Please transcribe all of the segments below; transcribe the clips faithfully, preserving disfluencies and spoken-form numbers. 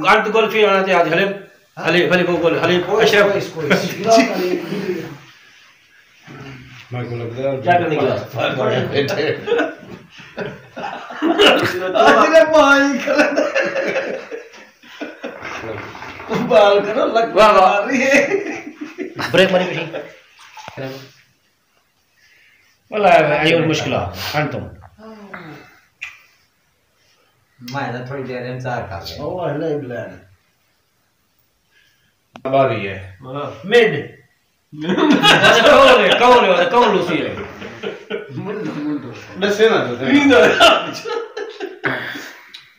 گند گل فی آنا تے آج حلیم، حلیم، حلیم، گل، حلیم، اشرف۔ میں کو لگدا ہے کیا کرنے گیا؟ اجرے مائی کھڑا۔ بال کرو، لگ واہ، واہ۔ مار رہی ہے۔ بریک ماری بیٹھی۔ واللہ، ایون مشکلہ، انتم۔ میں نا تھوڑی دیر انتظار کر لیں۔ او اہل ابلان۔ باری ہے۔ مڈ۔ اچھا، کون ہے؟ کون ہے؟ کون لوسی ہے؟ ڈسے نا تو۔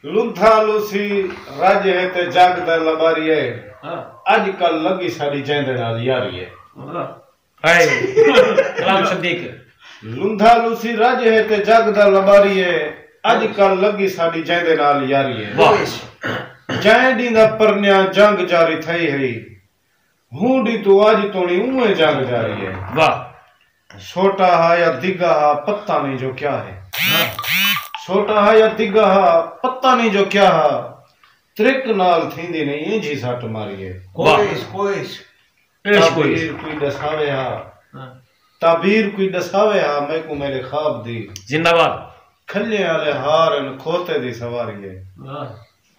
لندھا لوسی رج ہے تے جگ دا لباری ہے۔ ہاں۔ اج کل لگی ساڈی جیندے نال یاری ہے۔ ہاں۔ ہائے، کلام صدیق۔ لندھا لوسی رج ہے تے جگ دا لباری ہے، اج کل لگی ساڈی جیندے نال یاری ہے۔ واہ۔ جئیں ڈینہہ دا پرنیاں جنگ جاری تھئی ہئی، ہوں ڈینہہ توں اج توڑیں اونویں جنگ جاری ہے۔ واہ۔ چھوٹا ہا یا دگا ہا، پتہ نہیں جو کیا ہے۔ ہاں۔ چھوٹا ہا یا دگا ہا، پتہ نہیں جو کیا ہا، ترک نال تھیندی نہیں اینجھی سٹ ماری ہے۔ واہ۔ کوئس، کوئس۔ پیش کوئی۔ تعبیر کوئی ݙساوے ہا۔ ہاں۔ تعبیر کوئی ݙساوے ہا میکوں میݙے خواب دی۔ زندہ باد۔ کھلیں آلے ہار ہن کھوتے دی سواری ہے۔ واہ۔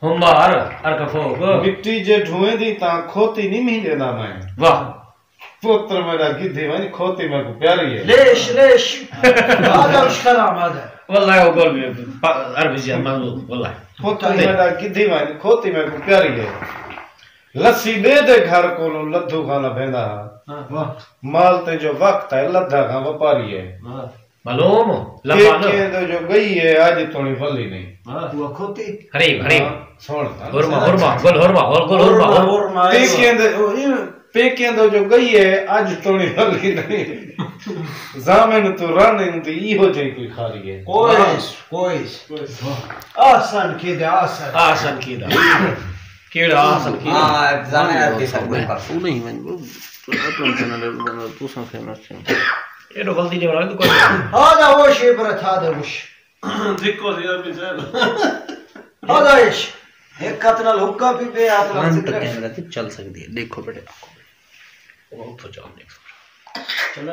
ہمار، ارکفوک۔ مٹی جے ڈھوئیں دی تاں کھوتی نی مہی ݙیندا میں۔ واہ۔ پتر میݙا گدھی ونڄ کھوتی میکوں پیاری ہے۔ لیش، لیش۔ آدھا اشکر آمد ہے۔ واللہ او گل بھی عربی جی مضبوط، واللہ۔ پتر میݙا گدھی ونڄ کھوتی میکوں پیاری ہے۔ لسی ٻئے دے گھر کولوں لدھو خان لبھیندا ہا۔ ہاں۔ واہ۔ مال تے جو وقت ہے، لدھا خان وپاری ہے۔ واہ۔ معلوم؟ لبھا نہ۔ پیکیں دو جو ڳئی ہے، اڄ توڑیں ولی نہیں۔ واہ۔ وہ کھوتی۔ حریف، حریف۔ ہاں، سُݨ۔ ہورما، ہورما، گل ہورما، ہور گل ہورما، ہورما، ہور۔ ہورما، پیکیں دے، او، ایں پیکیں دو جو ڳئی ہے، اڄ توڑیں ولی نہیں۔ ضامن توں رن ایندی، ایہو جئی کوئی خالی ہے۔ کوئس، کوئس۔ احسن کیدا، احسن۔ احسن کیدا۔ کیڑھا احسن کیدا؟ ہاں، زانے عربی سب کچھ پڑھ۔ او نہیں، میں اپنا چینل ہے، تساں فیمس تھے۔ ایڈو غلطی نہیں ہونا، تو کوئی۔ ہذا ہوش عبرت، ہذا ہوش۔ دیکھو سی عربی صاحب۔ ہذا ہوش۔ ایک ہتھ نال حقہ بھی، بے ہتھ نال سگریٹ۔ کیمرہ تے چل سکدی ہے، دیکھو بیٹے۔ او تو چل، دیکھ۔ چل۔